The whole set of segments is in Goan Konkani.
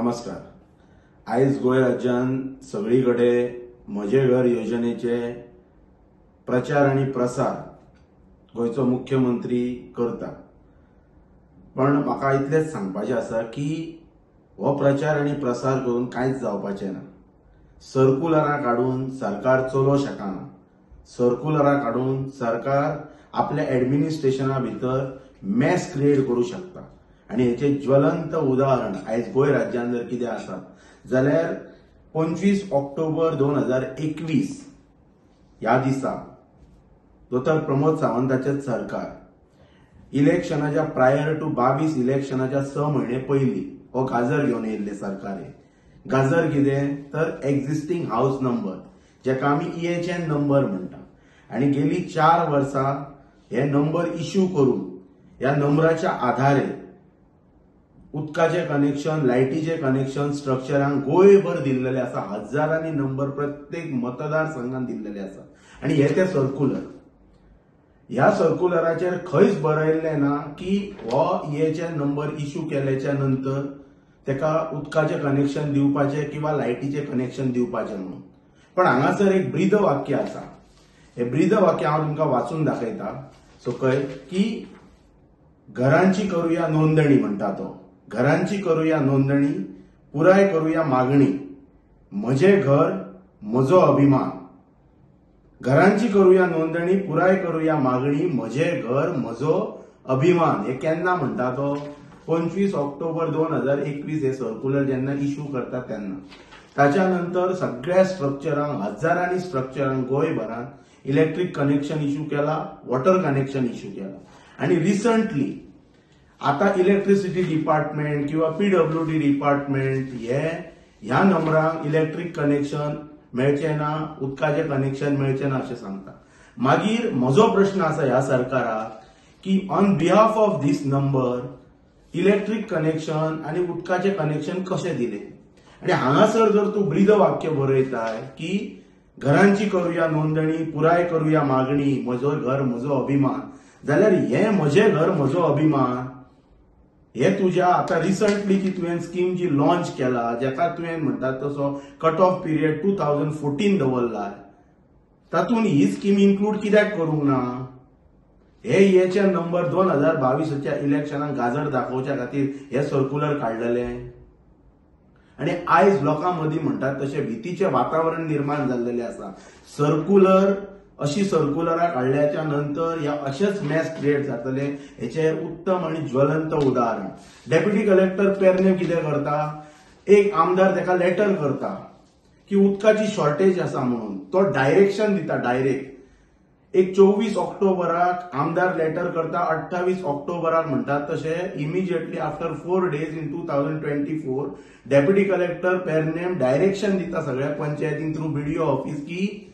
नमस्कार. आयज गोंय राज्यान सगळी कडेन म्हजें घर योजनेचे प्रचार आनी प्रसार गोंयचो मुख्यमंत्री करता. पण म्हाका इतलेंच सांगपाचें आसा की हो प्रचार आनी प्रसार करून कांयच जावपाचें ना. सर्कुलरां काडून सरकार चलोवंक शकना. सर्कुलरां काडून सरकार आपल्या एडमिनिस्ट्रेशना भितर मॅस क्रिएट करूं शकता. आनी हेचें ज्वलंत उदाहरण आयज गोंय राज्यान जर कितें आसा जाल्यार 25 ऑक्टोबर 2021 ह्या दिसा दोतोर प्रमोद सावंताचेच सरकार इलेक्शनाच्या प्रायर टू 22 इलेक्शनाच्या 6 म्हयने पयलीं हो गाजर घेवन येयल्लें सरकार. हें गाजर कितें तर एक्झिस्टींग हावस नंबर, जेका आमी EHN number म्हणटा. आनी गेली 4 वर्सां हे नंबर इश्यू करून ह्या नंबराच्या आधारे उदकाचें कनेक्शन, लायटीचें कनेक्शन स्ट्रक्चरांक गोंयभर दिल्लेलें आसा. हजारांनी नंबर प्रत्येक मतदारसंघान दिल्लेले आसा. आनी हे ते सर्कुलर, ह्या सर्कुलराचेर खंयच बरयल्लें ना की हो EHN number issue केल्याच्या नंतर तेका उदकाचें कनेक्शन दिवपाचें किंवा लायटीचें कनेक्शन दिवपाचें म्हणून. पण हांगासर एक ब्रीद वाक्य आसा. हे ब्रीद वाक्य हांव तुमकां वाचून दाखयता सकयल की घरांची करुया नोंदणी म्हणटा तो. घरांची करुया नोंदणी, पुराय करुया मागणी, म्हजें घर म्हजो अभिमान. घरांची करुया नोंदणी, पुराय करुया मागणी, म्हजें घर म्हजो अभिमान. हे केन्ना म्हणटा तो? 25 ऑक्टोबर 2021 हे सर्कुलर जेन्ना इश्यू करता तेन्ना. ताच्या नंतर सगळ्या स्ट्रक्चरांक, हजारांनी स्ट्रक्चरांक गोंयभरान इलेक्ट्रीक कनेक्शन इश्यू केला, वॉटर कनेक्शन इश्यू केला. आनी रिसंटली आता इलेक्ट्रिसिटी डिपार्टमेंट किंवा PWD department हे ह्या नंबरांक इलेक्ट्रीक कनेक्शन मेळचें ना, उदकाचें कनेक्शन मेळचें ना अशें सांगता. मागीर म्हजो प्रश्न आसा ह्या सरकाराक की on behalf of this number electric connection आनी उदकाचें कनेक्शन कशें दिलें? आनी हांगासर जर तूं ब्रीद वाक्य बरयताय की घरांची करुया नोंदणी, पुराय करुया मागणी, म्हजो घर म्हजो अभिमान, जाल्यार हें म्हजें घर म्हजो अभिमान हे तुज्या आतां रिसंटली जी तुवें स्कीम जी लॉन्च केला, जेका तुवें म्हणटा तसो कट ऑफ पिरियड 2014 दवरला, तातूंत ही स्कीम इन्क्लूड कित्याक करूंक ना? हे EHN number 2022च्या इलेक्शनाक गाजर दाखोवच्या खातीर हे सर्कुलर काडलेलें. आनी आयज लोकां मदीं म्हणटात तशें भितीचें वातावरण निर्माण जाल्लेलें आसा. सर्कुलर अशी सर्कुलरां काडल्याच्या नंतर ह्या अशेंच मॅस क्रिएट जातले हेचें उत्तम आनी ज्वलंत उदाहरण. डेप्युटी कलेक्टर पेरनेम कितें करता, एक आमदार तेका लेटर करता की उदकाची शॉर्टेज आसा म्हणून. तो डायरेक्शन दिता डायरेक्ट. एक 24 ऑक्टोबराक आमदार लेटर करता, 28 ऑक्टोबराक म्हणटात तशें immediately after 4 days in 2024 deputy collector Pernem direction दिता सगळ्या पंचायतींक थ्रू BDO office की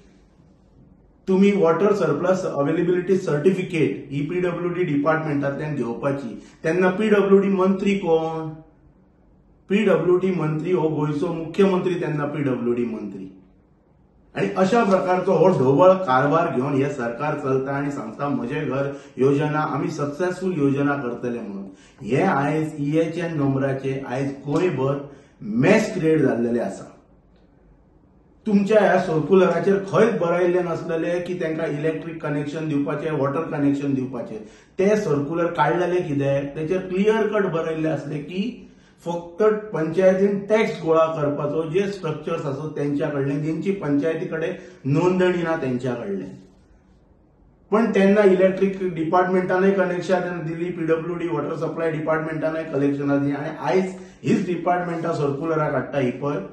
तुम्ही वॉटर सरप्लस अवेलेबिलिटी सर्टिफिकेट ही PWD डिपार्टमेंटांतल्यान घेवपाची. तेन्ना PWD मंत्री कोण? PWD मंत्री हो गोंयचो मुख्यमंत्री तेन्ना PWD मंत्री. आनी अशा प्रकारचो हो ढोबळ कारभार घेवन हे सरकार चलता आनी सांगता म्हजें घर योजना आमी सक्सेसफूल योजना करतले म्हणून. हे आयज EHN नंबराचे आयज गोंयभर मॅस क्रिएट जाल्लेले आसा. तुमच्या ह्या सर्कुलराचेर खंयच बरयल्लें नासलेलें की तांकां इलेक्ट्रीक कनेक्शन दिवपाचें, वॉटर कनेक्शन दिवपाचें. ते सर्कुलर काडलेले कितें तेचेर क्लियर कट बरयल्लें आसलें की फक्त पंचायतीन टॅक्स गोळा करपाचो, जे स्ट्रक्चर्स आसा तेंच्या कडल्यान, जेंची पंचायती कडेन नोंदणी ना तेंच्या कडल्यान. पण तेन्ना इलेक्ट्रीक डिपार्टमेंटानय कनेक्शन दिली, PWD water supply डिपार्टमेंटानय कलेक्शनां दिली. आनी आयज हीच डिपार्टमेंटां सर्कुलरां काडटा. ही पळय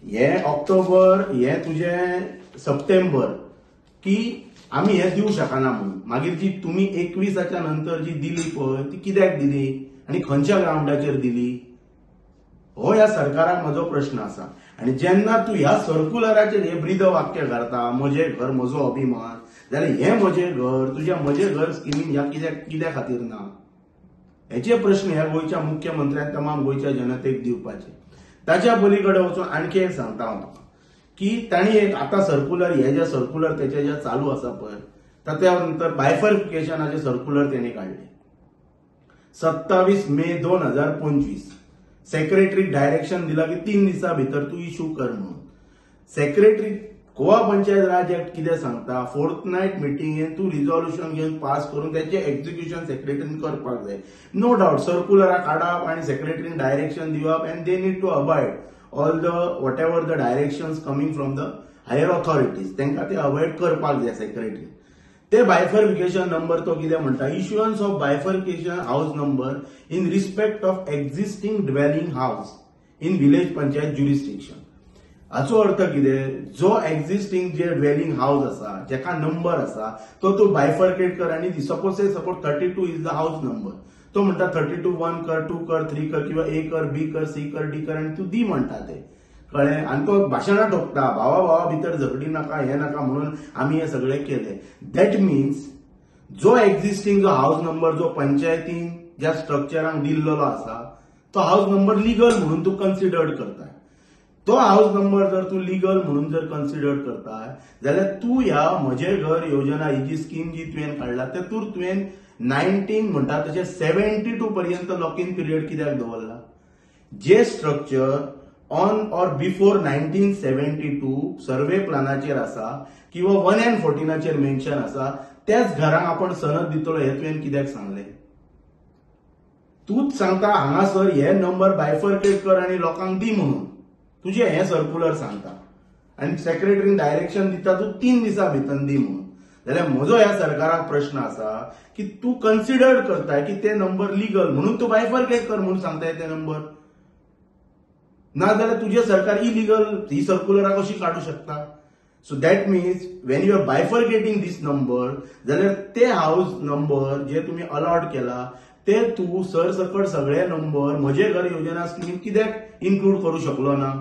हे ऑक्टोबर, हे तुजें सप्टेंबर की आमी हे दिवं शकना म्हणून. मागीर जी तुमी 21च्या नंतर जी दिली पळय ती कित्याक दिली आनी खंयच्या ग्रावंडाचेर दिली, हो ह्या सरकाराक म्हजो प्रश्न आसा. आनी जेन्ना तूं ह्या सर्कुलराचेर हे ब्रीद वाक्य घालता म्हजें घर म्हजो अभिमान, जाल्यार हें म्हजें घर तुज्या म्हजें घर स्किमीन ह्या कित्या खातीर ना? हेचे प्रश्न ह्या गोंयच्या मुख्यमंत्र्यान तमाम गोंयच्या जनतेक दिवपाचे. ताच्या पलीकडे वचून आणखी एक सांगता हांव तुका की तांणी एक आतां सर्कुलर, हे जे सर्कुलर तेचे जे चालू आसा पळय, ताच्या नंतर बायफर्केशनाचे सर्कुलर तेणी काडले 27 मे 2025. सेक्रेटरीक डायरेक्शन दिला की 3 दिसां भितर तूं इशू कर म्हणून. सेक्रेटरी गोवा पंचायत राज ऍक्ट कितें सांगता, फोर्थ नायट मिटिंगेन तूं रिजोल्युशन घेवन पास करून तेचें एक्झिक्युशन सेक्रेटरीन करपाक जाय. नो डावट सर्कुलरां काडप आनी सेक्रेटरीन डायरेक्शन दिवप and they need to abide all the whatever the directions coming from the higher authorities, तांकां ते अवॉयड करपाक जाय सेक्रेटरी. ते बायफर्केशन नंबर तो कितें म्हणटा, issuance of bifurcation house number in respect of existing dwelling house in village panchayat jurisdiction. हाचो अर्थ कितें, जो एक्झिस्टिंग जे ड्वेलिंग हावज आसा जेका नंबर आसा तो तूं बायफर्केट कर आनी suppose suppose 32 is the house number, तो म्हणटा 32 1 कर, 2 कर, 3 कर किंवा ए कर, बी कर, सी कर, डी कर आनी तूं दी म्हणटा ते, कळ्ळें. आनी तो भाशणां ठोकता, भावा भावा भितर झगडी नाका हें नाका म्हणून आमी हें सगळें केलें. That means जो एक्झिस्टिंग जो हावज नंबर जो पंचायतीन ज्या स्ट्रक्चरांक दिल्लो आसा तो हावज नंबर लिगल म्हणून तूं कन्सिडर्ड करता. तो हावज नंबर जर तूं लिगल म्हणून जर कन्सिडर करता जाल्यार तूं ह्या म्हजें घर योजना ही जी स्कीम जी तुवें काडला तेतूर तुवें 19 म्हणटा तशें 72 पर्यंत लॉक इन पिरियड कित्याक दवरला. जे structure on or before 1972 survey प्लानाचेर आसा किंवा 1 and 14 mention आसा त्याच घरांक आपण सनद दितलो हें तुवें कित्याक सांगलें. तूंच सांगता हांगासर हे नंबर बायफर्केट कर आनी लोकांक दी म्हणून, तुजें हें सर्कुलर सांगता आनी सेक्रेटरीन डायरेक्शन दिता तूं 3 दिसां भितर दी म्हणून. जाल्यार म्हजो ह्या सरकाराक प्रश्न आसा की तूं कन्सिडर करताय की ते नंबर लिगल म्हणून तूं बायफर्केट कर म्हणून सांगताय ते नंबर, ना जाल्यार तुजें सरकार इलिगल ही सर्कुलरां कशी काडूं शकता. So that means when you are bifurcating this number जाल्यार ते हावज नंबर जे तुमी अलॉट केला ते तूं सरसकट सगळे नंबर म्हजें घर योजना स्कीम कित्याक इन्क्लूड करूं शकलो ना.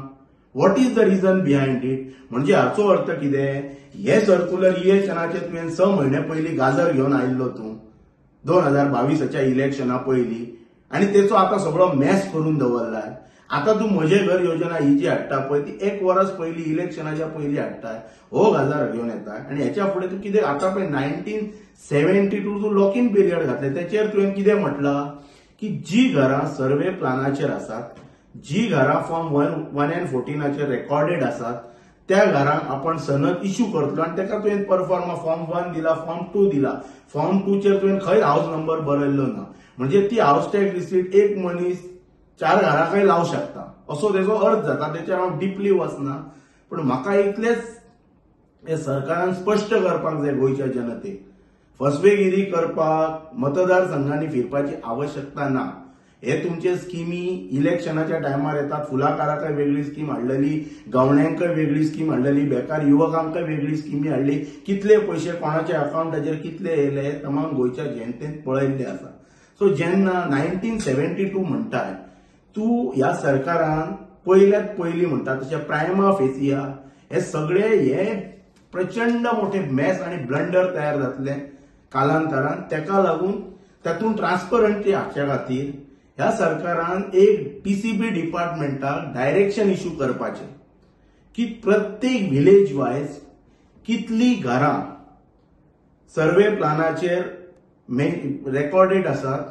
What is the reason behind it. म्हणजे हाचो अर्थ कितें, हे सर्कुलर इलेक्शनाचे तुवें 6 म्हयने पयलीं गाजर घेवन आयिल्लो तूं 2022 इलेक्शना पयलीं आनी तेचो आतां सगळो मॅस करून दवरलाय. आतां तूं म्हजें घर योजना ही जी हाडटा पळय ती 1 वर्स पयलीं इलेक्शनाच्या पयलीं हाडटाय, हो गाजर घेवन येता आनी हेच्या फुडें तूं कितें आतां पळय 1972 तूं लॉक इन पिरियड घातले तेचेर तुवें कितें म्हटलां की जी घरां सर्वे प्लानाचेर आसात, जी घरां फॉर्म 1 and 14 recorded आसात त्या घरांक आपण सनद इश्यू करतलो आनी ताका तुवें परफॉर्मा फॉर्म 1 दिला, फॉर्म 2 दिला. फॉर्म 2 चेर तुवें खंय हावज नंबर बरयल्लो ना, म्हणजे ती हावज टॅक्स रिसीट एक मनीस 4 घरांकय लावं शकता असो तेजो अर्थ जाता. तेचेर हांव डिपली वचना, पूण म्हाका इतलेंच हे सरकारान स्पश्ट करपाक जाय गोंयच्या जनतेक, फसवेगिरी करपाक मतदारसंघांनी फिरपाची आवश्यकता ना. हे तुमचे स्किमी इलेक्शनाच्या टायमार येतात, फुलाकाराकय वेगळी स्कीम हाडलेली, गवण्यांकय वेगळी स्कीम हाडलेली, बेकार युवकांकय वेगळी स्किमी हाडली, कितले पयशे कोणाच्या अकाउंटाचेर कितले येयले हे तमाम गोंयच्या जनतेन पळयल्ले आसा. सो जेन्ना 1972 म्हणटाय तूं ह्या सरकारान पयल्यात पयलीं म्हणटा तशें प्रायमा फेसिया हे सगळे हे प्रचंड मोठे मॅस आनी ब्लंडर तयार जातले कालांतरान. तेका लागून तातूंत ट्रान्सपरंटी हाडच्या खातीर ह्या सरकारान एक टीसीबी डिपार्टमेंटाक डायरेक्शन इश्यू करपाचें की प्रत्येक विलेज वायज कितली घरां सर्वे प्लानाचेर रेकॉर्डेड आसात,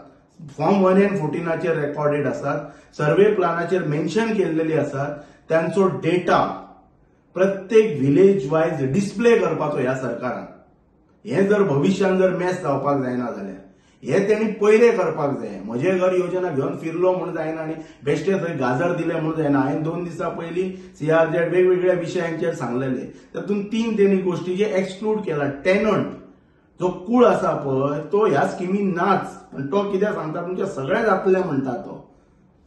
फॉर्म 1 and 14 recorded आसात, सर्वे प्लानाचेर मेन्शन केल्लेली आसात, तांचो डेटा प्रत्येक विलेज वायज डिस्प्ले करपाचो ह्या सरकारान. हें जर भविश्यान जर मॅस जावपाक जायना जाल्यार हे तेणी पयले करपाक जाय. म्हजें घर योजना घेवन फिरलो म्हूण जायना आनी बेश्टे थंय गाजर दिले म्हूण जायना. हांवें 2 दिसां पयलीं सीआरझेड वेगवेगळ्या विशयांचेर सांगलेले, तातूंत 3 तेणी गोश्टी जे एक्सक्लूड केला. टेनंट जो कूळ आसा पळय तो ह्या स्किमीन नाच, पण तो कितें सांगता तुमचें सगळें जातलें म्हणटा, तो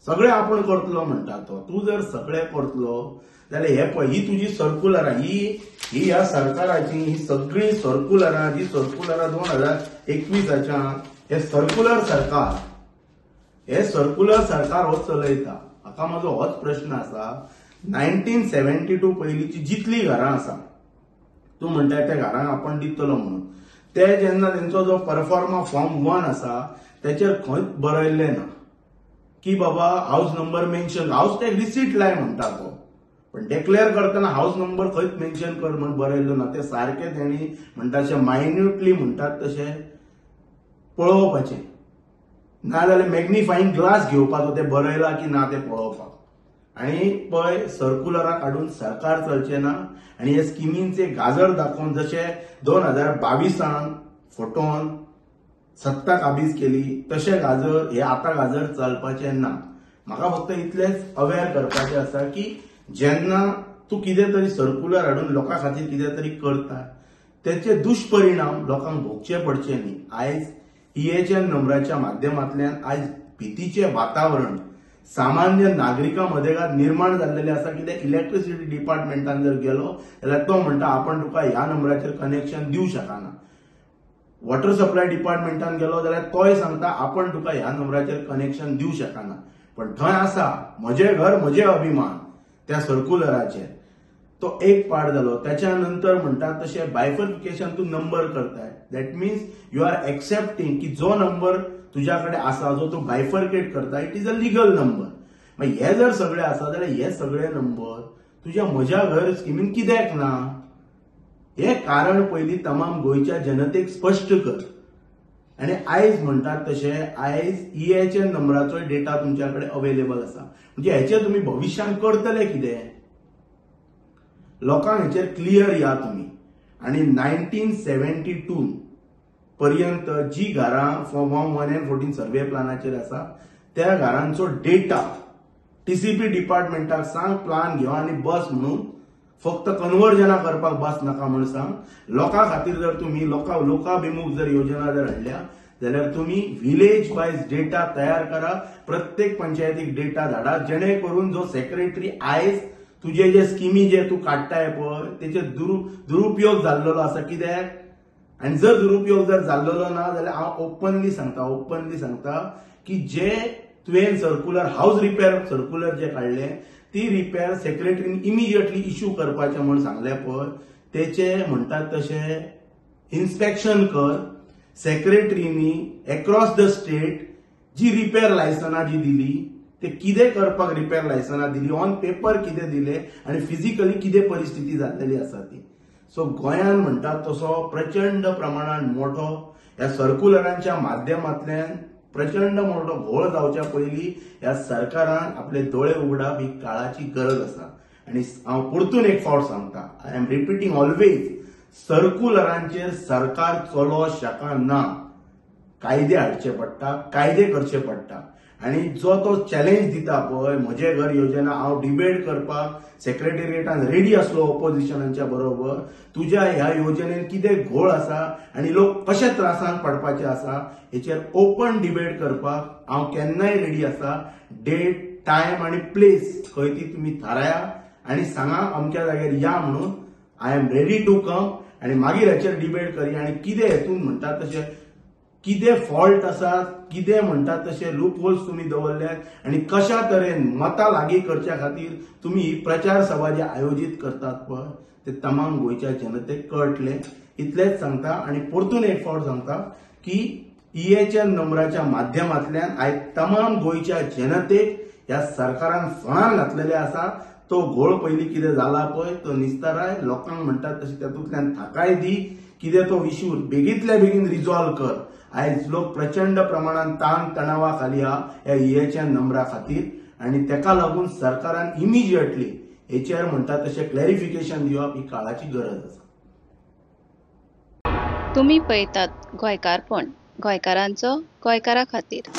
सगळें आपूण करतलो म्हणटा. तो तूं जर सगळें करतलो जाल्यार हे पळय ही तुजी सर्कुलरां, ही ह्या सरकाराची ही सगळीं सर्कुलरां, जी सर्कुलरां 2021 हे सर्कुलर सरकार, हे सर्कुलर सरकार हो चलयता. हाका म्हजो होच प्रश्न आसा, 1972 पयलींची जितलीं घरां आसा तूं म्हणटा त्या घरांक आपण दितलो म्हणून, ते जेन्ना तेंचो जो परफॉर्मा फॉर्म 1 आसा तेचेर खंयच बरयल्लें ना की बाबा house number mention, house tax receipt लाय म्हणटा तो, पण डिक्लेअर करतना हावज नंबर खंयच मेन्शन कर म्हूण बरयल्लो ना. ते सारकें तेणी म्हणटा अशें मायन्युटली म्हणटात तशें पळोवपाचें. ना जाल्यार मॅग्निफाईंग ग्लास घेवपाचो ते बरयला की ना ते पळोवपाक. आनी पळय सर्कुलरां काडून सरकार चलचें ना आनी हे स्किमींचे गाजर दाखोवन जशे 2022 फोटोन सत्ता काबीज केली तशें गाजर हे आतां गाजर चलपाचें ना. म्हाका फक्त इतलेंच अवेर करपाचें आसा की जेन्ना तूं कितें तरी सर्कुलर हाडून लोकां खातीर कितें तरी करता तेचे दुश्परिणाम लोकांक भोगचे पडचे न्ही. आयज EHN नंबराच्या माध्यमांतल्यान आयज भितीचें वातावरण सामान्य नागरिकां मदेगात निर्माण जाल्लेलें आसा. कित्याक इलेक्ट्रिसिटी डिपार्टमेंटान जर गेलो जाल्यार तो म्हणटा आपण तुका ह्या नंबराचेर कनेक्शन दिवं शकना. वॉटर सप्लाय डिपार्टमेंटान गेलो जाल्यार तोय सांगता आपण तुका ह्या नंबराचेर कनेक्शन दिवं शकना. पण थंय आसा म्हजें घर म्हजें अभिमान त्या सर्कुलराचेर तो एक पार्ट जालो. त्याच्या नंतर म्हणटात तशें बायफर्केशन तूं नंबर करताय, that means you are accepting की जो नंबर तुज्या कडेन आसा जो तूं बायफर्केट करता it is a legal number. मागीर हे जर सगळे आसा जाल्यार हे सगळे नंबर तुज्या म्हज्या घर स्किमीन कित्याक ना हे कारण पयलीं तमाम गोंयच्या जनतेक स्पश्ट कर. आनी आयज म्हणटात तशें आयज EHN नंबराचो डेटा तुमच्या कडेन अवेलेबल आसा, म्हणजे हेचेर तुमी भविश्यांत करतले कितें लोकांक हेचेर क्लियर या तुमी. आनी 1972 पर्यंत जी घरां फॉर्म 1 and 14 survey प्लानाचेर आसा त्या घरांचो डेटा TCP डिपार्टमेंटाक सांग प्लान घेव आनी बस म्हणून फक्त कन्वर्जना करपाक बस नाका म्हूण सांग. लोकां खातीर जर तुमी लोकाभिमुख जर योजना जर हाडल्या जाल्यार तुमी विलेज वायज डेटा तयार करा, प्रत्येक पंचायतीक डेटा धाडा, जेणे करून जो सेक्रेटरी आयज तुजे जे स्किमी जे तूं काडटाय पळय तेचे दुरुपयोग जाल्लो आसा. कित्याक आनी जर दुरुपयोग जर जाल्लो ना जाल्यार हांव ओपनली सांगता की जे तुवें सर्कुलर हावज रिपेर सर्कुलर जे काडले ती रिपेर सेक्रेटरीन इमिजिएटली इश्यू करपाचें म्हूण सांगलें पळय तेचे म्हणटात तशें इन्स्पेक्शन कर. सेक्रेटरीनी एक्रॉस the state जी रिपेर लायसनां जी दिली ते कितें करपाक रिपेर लायसनां दिली, ऑन पेपर कितें दिले आनी फिजिकली कितें परिस्थिती जाल्लेली आसा ती. सो गोंयान म्हणटात तसो प्रचंड प्रमाणान मोठो ह्या सर्कुलरांच्या माध्यमांतल्यान प्रचंड मोठो घोळ जावच्या पयलीं ह्या सरकारान आपले दोळे उगडप ही काळाची गरज आसा. आनी हांव परतून एक फावट सांगता, I am repeating always, सर्कुलरांचेर सरकार चलो शकना. कायदे हाडचे पडटा, कायदे करचे पडटा. आनी जो तो चॅलेंज दिता पळय म्हजें घर योजना हांव डिबेट करपाक सेक्रेटेरिएटान रेडी आसलो ऑपोजिशनाच्या बरोबर, तुज्या ह्या योजनेन कितें घोळ आसा आनी लोक कशे त्रासान पडपाचे आसा हेचेर ओपन डिबेट करपाक हांव केन्नाय रेडी आसा. डेट, टायम आनी प्लेस खंय ती तुमी थाराया आनी सांगा अमक्या जाग्यार या म्हणून. I am ready to come आनी मागीर हेचेर डिबेट करया. आनी कितें हेतून म्हणटात तशें कितें फॉल्ट आसा, कितें म्हणटात तशें लूप होल्स तुमी दवरल्यात आनी कशा तरेन मतां लागीं करच्या खातीर तुमी ही प्रचार सभा जी आयोजीत करतात पळय ते तमाम गोंयच्या जनतेक कळटलें. इतलेंच सांगता आनी परतून एक फावट सांगता की EHN नंबराच्या माध्यमांतल्यान आयज तमाम गोंयच्या जनतेक ह्या सरकारान फोंडार घातलेलें आसा. तो घोळ पयलीं कितें जाला पळय तो निस्ताराय, लोकांक म्हणटात तशें तातूंतल्यान थाकाय दी, कितें तो इश्यू बेगींतल्या बेगीन रिजॉल्व कर. आयज लोक प्रचंड प्रमाणान ताण तणावा खाली आहा ह्या EHN नंबरा खातीर आनी तेका लागून सरकारान इमिजिएटली हेचेर म्हणटात तशें क्लॅरिफिकेशन दिवप ही काळाची गरज आसा. तुमी पळयतात गोंयकारपण, गोंयकारांचो गोंयकारा खातीर.